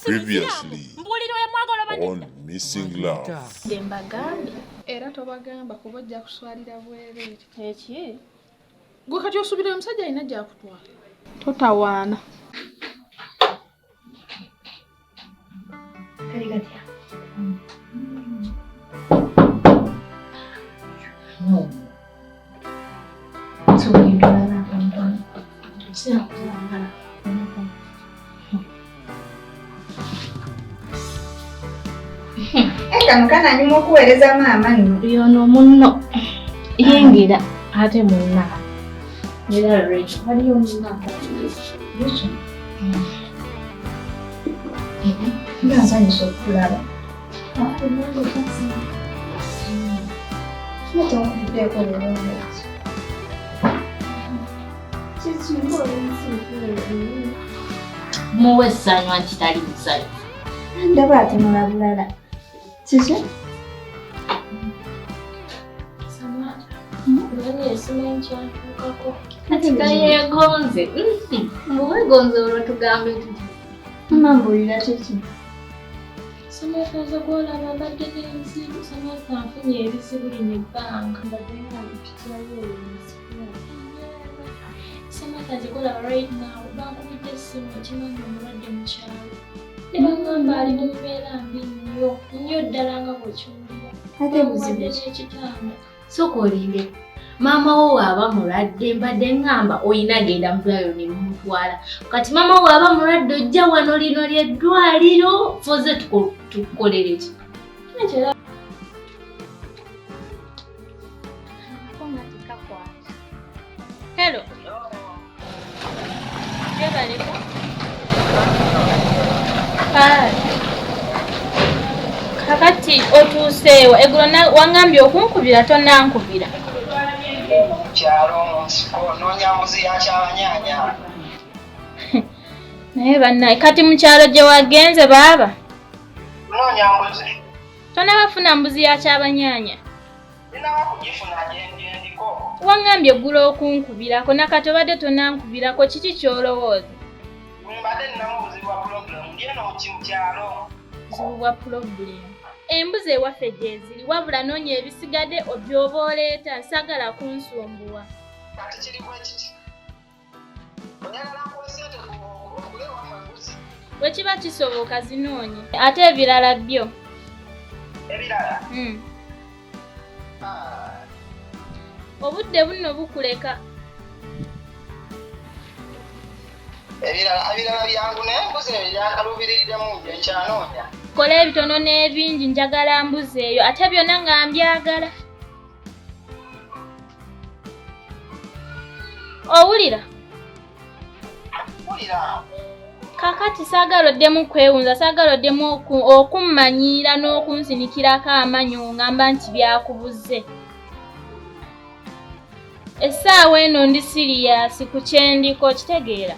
musiru nsiraamu. Previously Mbuulira oyo mwagala oba on nedda. Missing Love. Nze mbagambye. Era tobagamba kuba ojja kuswalira bwereere. Eki? Gwe kati osuubira omusajja alina gy'akutwala. Totawaana. Kali katya? No. Tugenda olaba akantu. Sinakuzangala. Kano kananyuma okuweereza maama nno. Yono munno yingira ate munna. Era Rachel waliyo munna. Rachel. Nga nsanyusa okukulaba. Nga tonkubiddeeko bulungi. Kiki Muwe essanyu anti tali musanyufu. Ndaba atunula bulala. Kiki? Nani simanyi kyantuukako. Kati kayeegonze. Mbu weegonze olwo tugambe tuti. Mama mbuulira kiki? Samantha nze gw'olaba mbadde n'ebizibu. Samantha nfunye ebizibu lino ebbanga. Mbadde nga mpitirayo ebizibu. Samantha nze gw'olaba right now bankubidde essimu okimanyi omulwadde mu kyalo. Ne bangamba ali mu mbeera mbi nnyo nnyo ddala nga bw'okiwulira. Ate buzibu Bamuwadde ki? n'ekitanda. Sooka olinde. Maama wo waaba mulwadde mbadde ŋŋamba oyina genda mu ddwaliro ne mumutwala. Kati maama wo waaba mulwadde ojja wano lino ly'eddwaliro foze tukukolere ki? Anti era Hello. Gyebaleko. Kale. Kakati otuuseewa eggulo waŋŋambye okunkubira tonankubira. Kyalo mu nsiko noonya mbuzi ya kyabanyaanya. Naye bannaye kati mu kyalo gye wagenze baaba? Noonya mbuzi. Tonabafuna mbuzi ya kyabanyaanya. Sinaba kugifuna gyendiko. Waŋŋambye eggulo okunkubirako nakati obadde tonankubirako kiki ky'olowooza? Mbadde ninamu obuzibu bwa pulogulaamu ndi eno mu kyalo. Buzibu bwa pulogulaamu. Embuzi ewaffe gyeziri wabula noonya ebisigadde by'oba oleeta saagala kunsumbuwa. Kati kiri bwe kiti. Oyagala nkuwe ssente ogule ewammwe embuzi? Bwe kiba kisoboka zinoonye ate ebirala byo. Ebirala? Obudde buno bukuleka. Ebirala byangu naye embuzi eyo yankalubiriddemu gye nkyanoonya. Kola ebitono n'ebingi njagala mbuzi eyo ate byonna nga mbyagala. Owulira? Wulira. Kaakati saagala oddemu kwewunza, saagala oddemu okummanyiira n'okunsinikirako amannyo ng'ongamba nti byakubuze. Essaawa eno ndi siriyaasi ku kyendiko okitegeera.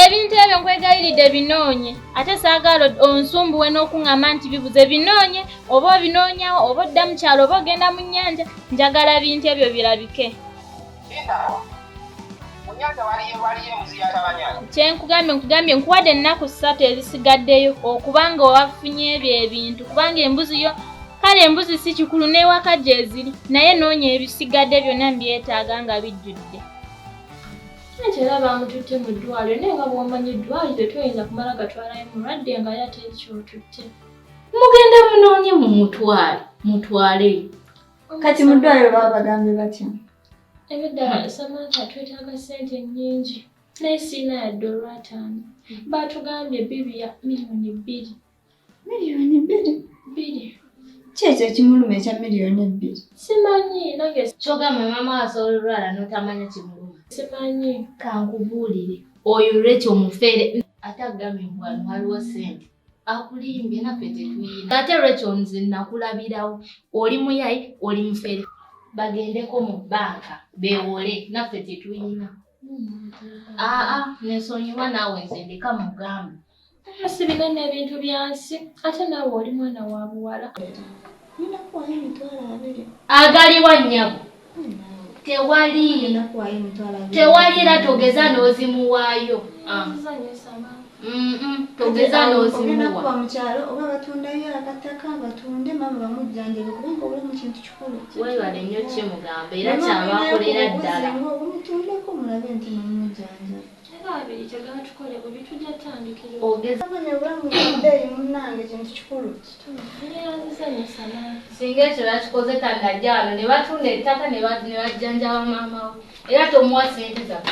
Ebintu ebyo nkwegayiridde binoonye ate saagala onsumbuwe n'okuŋŋamba nti bibuze binoonye oba obinoonyawo oba odda mu kyalo oba ogenda mu nnyanja njagala bintu ebyo birabike. Kyenkugambye nkugambye nkuwadde ennaku ssatu ezisigaddeyo okuba nga wafunye ebyo ebintu kubanga embuzi yo kale embuzi si kikulu n'ewaka gyeziri naye noonya ebisigadde byonna mbyetaaga nga bijjudde. Anti era baamututte mu ddwaliro naye nga bw'omanyi eddwaliro toyinza kumala gatwalayo mulwadde nga ye ate kyotutte. Mugende munoonye mumutwale mutwaleyo. Kati mu ddwaliro baba bagambye batya? Ebedda Samantha twetaaga ssente nnyingi naye sirina yadde olw'ataano. Baatugambye bbiru ya 2 miliyoni. 2 miliyoni? Bbiri. Ki ekyo ekimuluma ekya 2 miliyoni? Simanyi nange. Ky'ogamba maama wo asobola olwala n'otamanya kimuluma. Simanyi. Kankubuulire oyo Rachel mufere ate agambye mbu wano waliwo ssente. Akulimbye naffe tetuyina. Ate Rachel nze nakulabirawo oli muyayi oli mufere. Bagendeko mu bbanka beewole naffe tetuyina. Aa nensonyiwa naawe nze ndeka mugambe. Si binene ebintu bya nsi ate naawe oli mwana wa buwala. Nina kuwaayo 20,000. Agaliwa nnyabo. Tewali. Nina kuwaayo 20,000. Tewali era togeza n'ozimuwaayo. Nzanyo Samantha. Togeza Ogenda n'ozimuwa. Kuba mu kyalo oba batundayo akataka, batunde maama bamujjanjabe, kubanga obulamu kintu kikulu. Weebale nnyo kimugamba, era kyabakolera ddala. Omutundeko mulabe nti nomujjanjaba. Era abiri tegatukole bubi, tujja tandikira. Ogeza. Amanya obulamu bwabbeeyi munnange, kintu kikulu. Neyanziza nnyo Samantha. Singa ekyo bakikoze tannajja wano ne batunda ettaka ne bajjanjaba maama we. Era tomuwa ssente zaffe,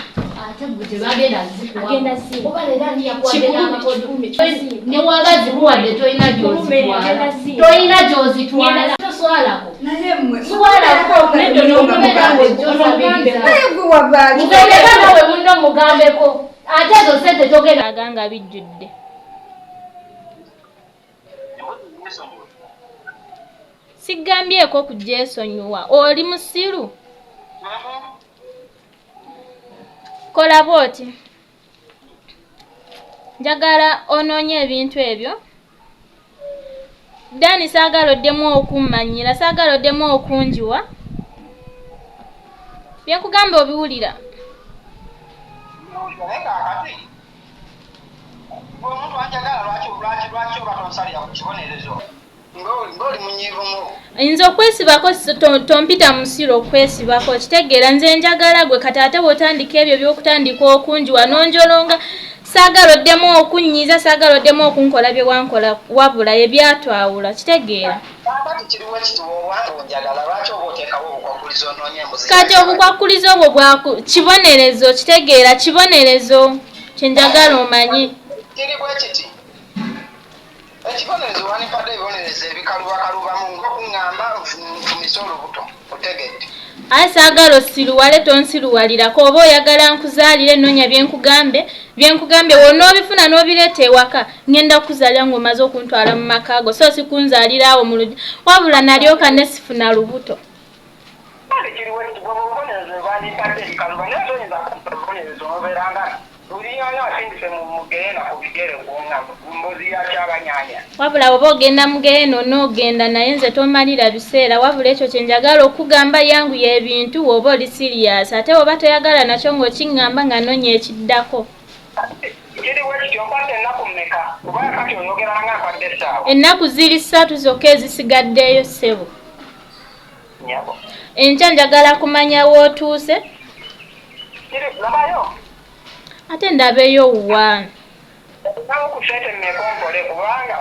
ate gwe tebagenda zikuwa. Agenda zimpa. Oba leero ani yakuwadde Kikumi, n'amakodo? kikumi, kikumi. Ne waba zikuwadde tolina gy'ozitwala. Agenda zimpa. Tolina gy'ozitwala, toswalako. Naye mmwe Swalako. Nedda, Omubeera ng'ojja osabiriza. Naye gwe wavaaki? Mugendeko nawe munno mugambeko, ate ezo ssente togenda. Aga nga bijjudde. Embuzi nesonyiwe. Sigambyeko kugyesonyiwa, oli musiru? Kola bw'oti, njagala onoonye ebintu ebyo. Dani, saagala oddemu okummanyira, saagala oddemu okunjiwa. Byenkugamba obiwulira? Naye kaakati gwe omuntu anjagala, lwaki oba tonsalira ku kibonerezo ng'oli munyiivumu? Nze okwesibako tompita musiru okwesibako, kitegeera? Nze njagala gwe. Kati ate bw'otandika ebyo by'okutandika okunjiwa n'onjolonga, saagala oddemu okunnyiiza, saagala oddemu okunkola bye wankola, wabula ebyatwawula, kitegeera? Kaakati kiriwo ekiti, obwange onjagala, lwaki oba oteekawo obukwakkulizo onoonya embuzi? Kati obukwakkulizo obwo bwaku kibonerezo, kitegeera? Kibonerezo kyenjagala omanye. Kiri bwe kiti, ekibonerezo wandimpadde ebibonerezo ebikalubakalubamu ng'okuŋŋamba nfumise olubuto, otegedde? Aye saagala osiruwale, tonsiruwalirako. Oba oyagala nkuzaalire, noonya byenkugambe, byenkugambye w'onoobifuna n'obireeta ewaka, ngenda kukuzaalira ng'omaze okuntwala mu maka go, so si kunzaalira awo mu luggi. Wabula nalyoka ne sifuna lubuto. Kale kiriwo ekiti, bwe obubonerezo bwandimpadde ebikaluba, naye toyinza kumpa ebibonerezo nobeera nga bulinyanya asindise mu geena ku bigere gwonna mbuzi ya kyabanyanya. Wabula oba ogenda mu geeno n'ogenda, naye nze tomalira biseera. Wabula ekyo kye njagala okugamba, yanguya ebintu w'oba oli serious, ate oba toyagala nakyo ng'okiŋŋamba nga noonya ekiddako. Kiriwo ekiti, ompadde ennaku mmeka? Kuba kati oyogera nga mpadde essaawa. Ennaku ziri 3 zokka ezisigaddeyo, ssebo. Nyabo. Enkya njagala kumanya w'otuuse. Kiri labayo. Ate ndabeyo wa? Nawo ku ssente mmeka onkole, kubanga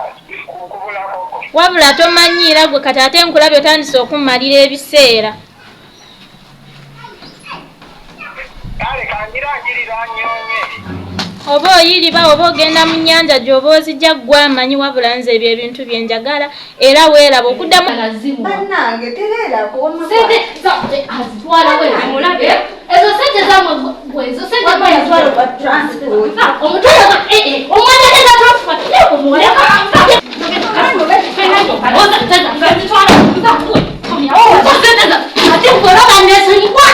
kubulakoko. Wabula tomanyiira gwe. Kati ate nkulabye otandise okummalira ebiseera. Kale kangira njirira nnyonye. Oba oyiriba oba ogenda mu nnyanja gy'oba ozijja, ggwe amanyi. Wabula nze ebyo ebintu bye njagala, era weeraba okuddamu. Nazimuwa. Bannange, tereerako wamma. Sente azitwala we. Mulabe. Ezo sente zammwe gwe, ezo sente. Wamma emitwalo gwa transport. Omutwalo gwa omwana teza transport omuwala. Ate gwe nesonyiwa.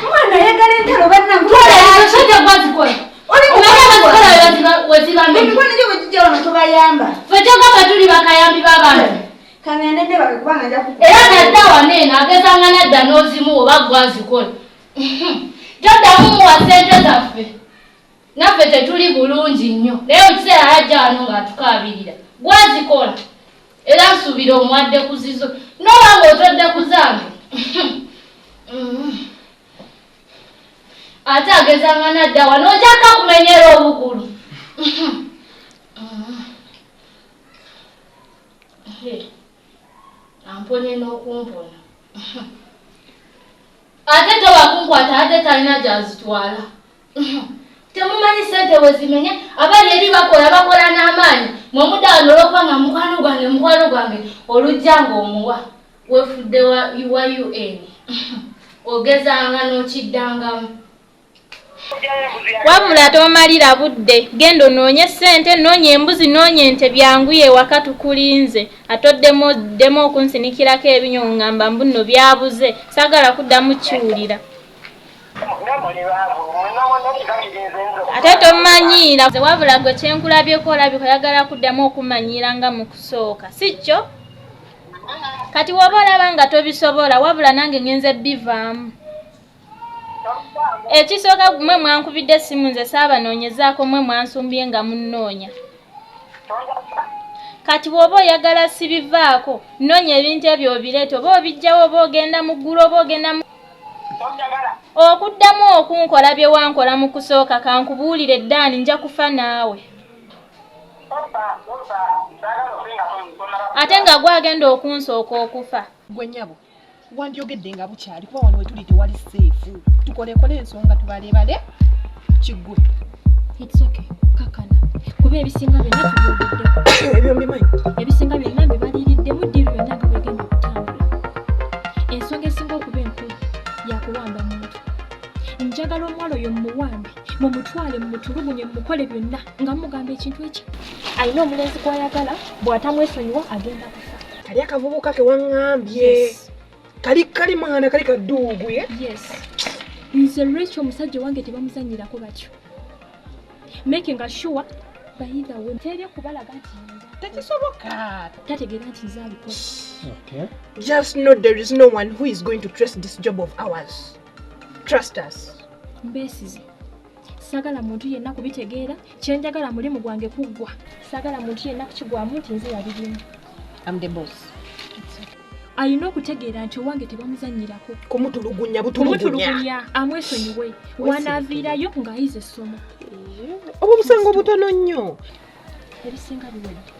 Omwana ayagala entalo, bannange. Ezo sente gwazikola. Oli Omanyi abazikola wezibamenya. Emikono gyo bwe gijja wano tobayamba. Ffe kyogamba tuli bakayambi b'abantu. Kangende ndebake kubanga nja kuku. Era nadda wano eno agezanga nadda n'ozimuwa oba gwazikola. Toddamu muwa ssente zaffe, naffe tetuli bulungi nnyo, naye mu kiseera yajja wano ng'atukaabirira gwazikola. Era nsuubira omuwadde ku zizo, n'oba ng'otodde ku zange. Ate agezanga nadda wano ojjako kumenyera obugulu. Amponye n'okumpona, ate toba kunkwata, ate talina gyazitwala. Temumanyi sente bwe zimenya. Abali eri bakola, bakola n'amaanyi. Mwe mudda wano olwokuba nga mukwano gwange, mukwano gwange, olujja ng'omuwa wefudde wa UN, ogezanga n'okiddangamu. Wabula tomalira budde, genda onoonye ssente, noonya embuzi, noonya ente, byanguye ewaka tukulinze. Ate oddemu oddemu okunsinikirako ebinyo ngamba mbu nno byabuze, saagala kuddamu kiwulira. Namuli baavu mwenna, ekika kirinze nze. Ate tomanyiira. Wabula gwe kyenkulabyeko, olabika oyagala kuddamu okumanyiira nga mu kusooka, si kyo? Kati woba olaba nga tobisobola, wabula nange ngenze bivaamu. Ekisooka mwe mwankubidde essimu nze saabanoonyezaako mwe mwansumbye nga munnoonya. Kati bw'oba oyagala sibivaako, noonya ebintu ebyo obireete oba obiggyawo oba ogenda mu ggulu oba ogenda mu okuddamu okunkola bye wankola mu kusooka kankubuulire Ddaani nja kufa naawe. Ate nga gwagenda okunsooka okufa. Gwe nnyabo wandyogedde nga bukyali kuba wano wetuli tewali seefu tukolekole ensonga tubalebale kiggwe. It's okay, kakana kuba ebisinga byonna tubyogeddeko. Ebyo mbimanyi. Ebisinga byonna mbibaliriddemu ddiiru yonna nga bwegenda okutambula. Ensonga esinga okuba enkulu yakuwamba muntu. Njagala omuwala oyo mumuwambe, mumutwale, mumutulugunye, mumukole byonna nga mumugamba ekintu ekyo. Alina omulenzi gw'ayagala, bw'atamwesonyiwa agenda kufa. Kali akavubuka ke waŋŋambye. Kali kali mwana kali kaduugu ye? Yes. Nze Rachel omusajja wange tebamuzannyirako batyo. Making sure by the way teri kubalaga nti tekisoboka. Tategeera nti nze abikola. Okay. Just know there is no one who is going to trace this job of ours. Trust us. Mbeesize. Saagala muntu yenna kubitegeera, kye njagala mulimu gwange kuggwa. Saagala muntu yenna kukigwamu nti nze yabirimu. I'm the boss. Alina okutegeera nti owange tebamuzannyirako. Kumutulugunya butulugunya. Kumutulugunya amwesonyiwe. Wanaaviirayo ng'ayize essomo. Obwo obusango butono nnyo. Ebisinga biwedde.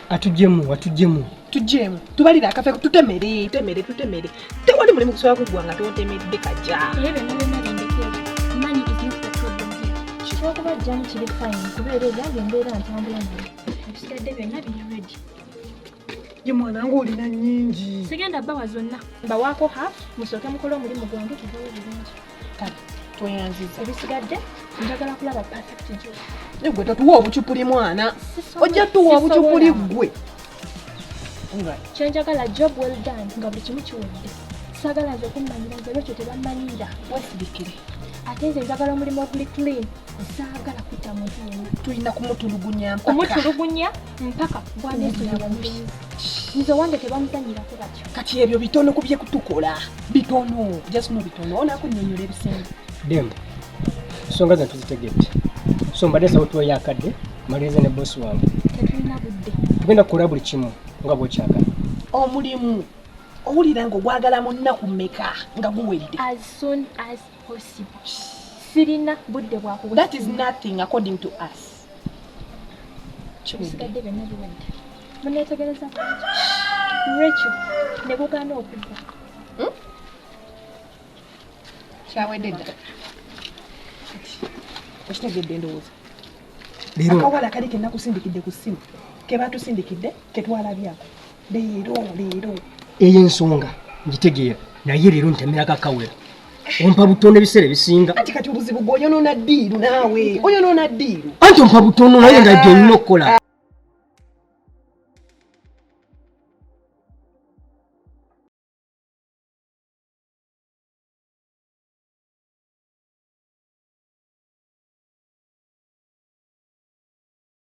Atuggyemu, atuggyemu. Tuggyemu. Tubalire akafe tutemere, tutemere, tutemere. Tewali mulimu gusobola kuggwa nga totemedde kajja. Ebyo byonna byonna bindeke. Money is not the problem here. Eky'okubajjamu kiri fine kubeera ebyange embeera ntambula nayo. Ebisigadde byonna biri ready. Ye mwana ng'olina nnyingi. Sigenda bbawa zonna. Mbawaako half, musooke mukole omulimu gwange tuveewo bulungi. Kale, tweyanziza. Ebisigadde njagala kulaba perfect job. Gwe totuwa obucupuli mwana. Ojja tuwa obucupuli ggwe. Kye njagala job well done nga buli kimu kiwedde. Saagala nze kummanyira nze lwekyo tebammanyira. Weesirikire. Ate nze njagala omulimu oguli clean. Saagala kutta muntu yenna. Tulina kumutulugunya mpaka. Kumutulugunya mpaka bw'aneesonyiwa omulenzi. Nze owange tebamuzannyirako batyo. Kati ebyo bitono ku bye kutukola. Bitono, just no bitono. Onaakunnyonnyola ebisinga. Dembo, ensonga zino tuzitegedde. So mbadde nsaba otuweeyo akadde malirize ne bosi wange. Tetulina budde. Tugenda kukola buli kimu nga bw'okyagala. Omulimu owulira ng'ogwagala mu nnaku mmeka nga guwedde? As soon as possible. Sirina budde bwa kuwa. That is nothing according to us. Ebisigadde byonna biwedde. Muneetegereza bulungi. Rachel ne bugaana okuggwa. Kyawedde dda. Okitegedde ndowooza. Leero. Akawala kali ke nakusindikidde ku ssimu ke baatusindikidde ke twalabyako leero leero. Eyo ensonga ngitegeera naye leero ntemerako akawera. Ompa butono ebiseera ebisinga. Anti kati obuzibu gwe oyonoona ddiiru naawe oyonoona ddiiru. Anti ompa butono naye nga gye nnina okukola.